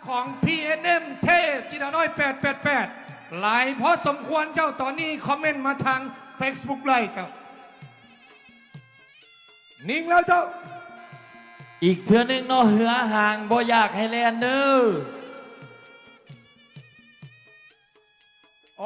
ຂອງ ພີເອັນເອັມ ເທບທິດານ້ອຍ ແປດແປດແປດ ຫຼາຍພໍສົມຄວນເຈົ້າ. ຕອນນີ້ຄອມເມັນມາທາງເຟສບຸກໄດ້ເຈົ້າ. ນິ່ງແລ້ວເຈົ້າ. ອີກເທື່ອໜຶ່ງເນາະ ເຮືອຫາງບໍ່ຢາກໃຫ້ແລ່ນເດີ. ອ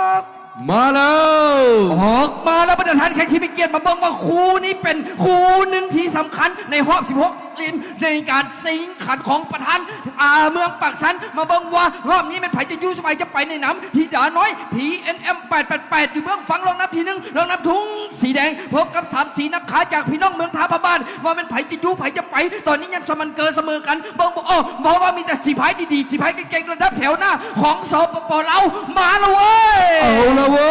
ອກ ມາແລ້ວ ອອກມາແລ້ວ. ບັນດາທ່ານແຂກທີ່ມີກຽດ ມາເບິ່ງວ່າຄູ່ນີ້ເປັນຄູ່ໜຶ່ງທີ່ສຳຄັນໃນຮອບສິບຫົກ ຫຼິ້ນໃນການຊິງຂັນຂອງປະທານ ອາ ເມືອງປາກຊັນ. ມາເບິ່ງວ່າຮອບນີ້ແມ່ນໃຜຈະຢູ່ ໃຜຈະໄປໃນນາມທິດານ້ອຍ ພີເອັນເອັມ ແປດແປດແປດ ຢູ່ເບື້ອງຝັ່ງລອງນຳທີໜຶ່ງ ລອງນຳທຸງສີແດງ ພົບກັບສາມສີນາຄາຈາກພີ່ນ້ອງເມືອງທ່າພະບາດ ວ່າແມ່ນໃຜຈະຢູ່ ໃຜຈະໄປ. ຕອນນີ້ຍັງສະໝັນເກີສະເໝີກັນ ເບິ່ງບໍ່ອອກ ເພາະວ່າມີແຕ່ສີພາຍດີໆ ສີພາຍເກັ່ງໆ ລະດັບແຖວໜ້າຂອງ ສປປ ລາວ ມາແລ້ວເວີຍ. ເອົາລະເວີ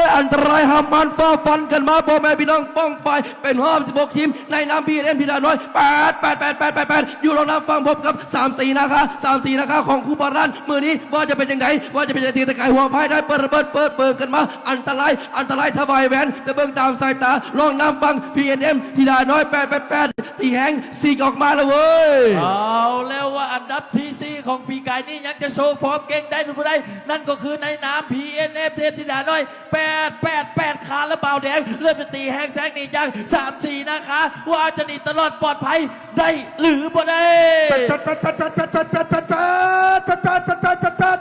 ຍ ອັນຕະລາຍຫ້າມມັນ ຟ້າຟັນກັນມາ ພໍ່ແມ່ພີ່ນ້ອງປ້ອງປາຍ ເປັນຮອບສິບຫົກທີມ ໃນນາມ ພີເອັນເອັມ ທິດານ້ອຍ ແປດແປດແປດ ຢູ່ລອງນຳຝັ່ງ ພົບກັບສາມສີນາຄາ ສາມສີນາຄາຂອງຄູບາລານ. ມື້ນີ້ວ່າຈະເປັນຈັ່ງໃດ ວ່າຈະເປັນຈັ່ງໃດ ຕີຕະກາຍຫົວພາຍໄດ້ ເປີດລະເບີດ ເປີດເປີງກັນມາ ອັນຕະລາຍ ອັນຕະລາຍ ຖ້າວາຍແຫວນ ແຕ່ເບິ່ງຕາມສາຍຕາ ລອງນຳຝັ່ງ ພີເອັນເອັມ ທິດານ້ອຍ ແປດແປດແປດ ຕີແຮງ ສີກອອກມາແລ້ວເວີຍ. ເອົາແລ້ວວ່າ ອັນດັບທີສີ່ຂອງປີກາຍນີ້ ຍັງຈະໂຊຟອມເກັ່ງໄດ້ຫຼືບໍ່ໄດ້ ນັ້ນກໍຄືໃນນາມ ພີເອັນເອັມ ເທບທິດານ້ອຍ ແປດແປດແປດ ຄາລາບາວແດງ ເລີ່ມຈະຕີແຮງແຊງໜີຈາກສາມສີນາຄາ ວ່າຈະໜີຕະຫຼອດປອດໄພໄດ້ຫຼືບໍ່ໄດ້.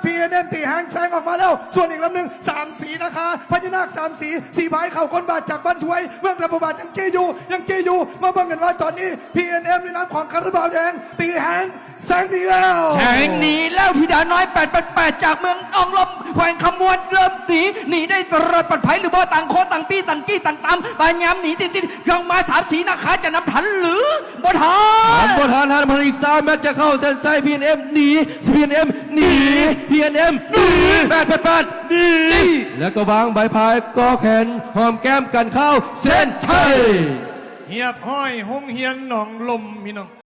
ພີເອັນເອັມ ຕີແຮງແຊງອອກມາແລ້ວ ສ່ວນອີກລຳໜຶ່ງ ສາມສີນາຄາ ພະຍານາກສາມສີ ສີພາຍເຂົ້າກົ້ນບາດຈາກບ້ານຖ້ວຍ ເມືອງທ່າພະບາດ ຍັງຈີ້ຢູ່ ຍັງຈີ້ຢູ່. ມາເບິ່ງກັນວ່າຕອນນີ້ ພີເອັນເອັມ ໃນນາມຂອງຄາລາບາວແດງ ຕີແຮງ ແຊງໜີແລ້ວ ແຊງໜີແລ້ວ. ທິດານ້ອຍ ແປດແປດແປດ ຈາກເມືອງອອງລົມ ແຂວງຄຳມ່ວນ ເລີ່ມໜີ ໜີໄດ້ຕະຫຼອດປອດໄພຫຼືບໍ່? ຕ່າງຄົນຕ່າງປີ້ ຕ່າງກີ້ຕ່າງຕາມ ພະຍາຍາມໜີຕິດໆ ຍັງມາສາມສີນາຄາ ຈະນຳທັນຫຼືບໍ່ທັນ? ທັນບໍ່ທັນ ທັນບໍ່ທັນ. ອີກສາມແມັດຈະເຂົ້າເສັ້ນໄຊ. ພີເອັນເອັມ ໜີ ພີເອັນເອັມ ໜີ ພີເອັນເອັມ ໜີ ແປດແປດແປດ ໜີ ແລ້ວກໍວາງໃບພາຍ ກໍແຂນຫອມແກ້ມກັນເຂົ້າເສັ້ນໄຊ. ຮຽບຮ້ອຍ ໂຮງຮຽນໜອງລົມ ພີ່ນ້ອງ.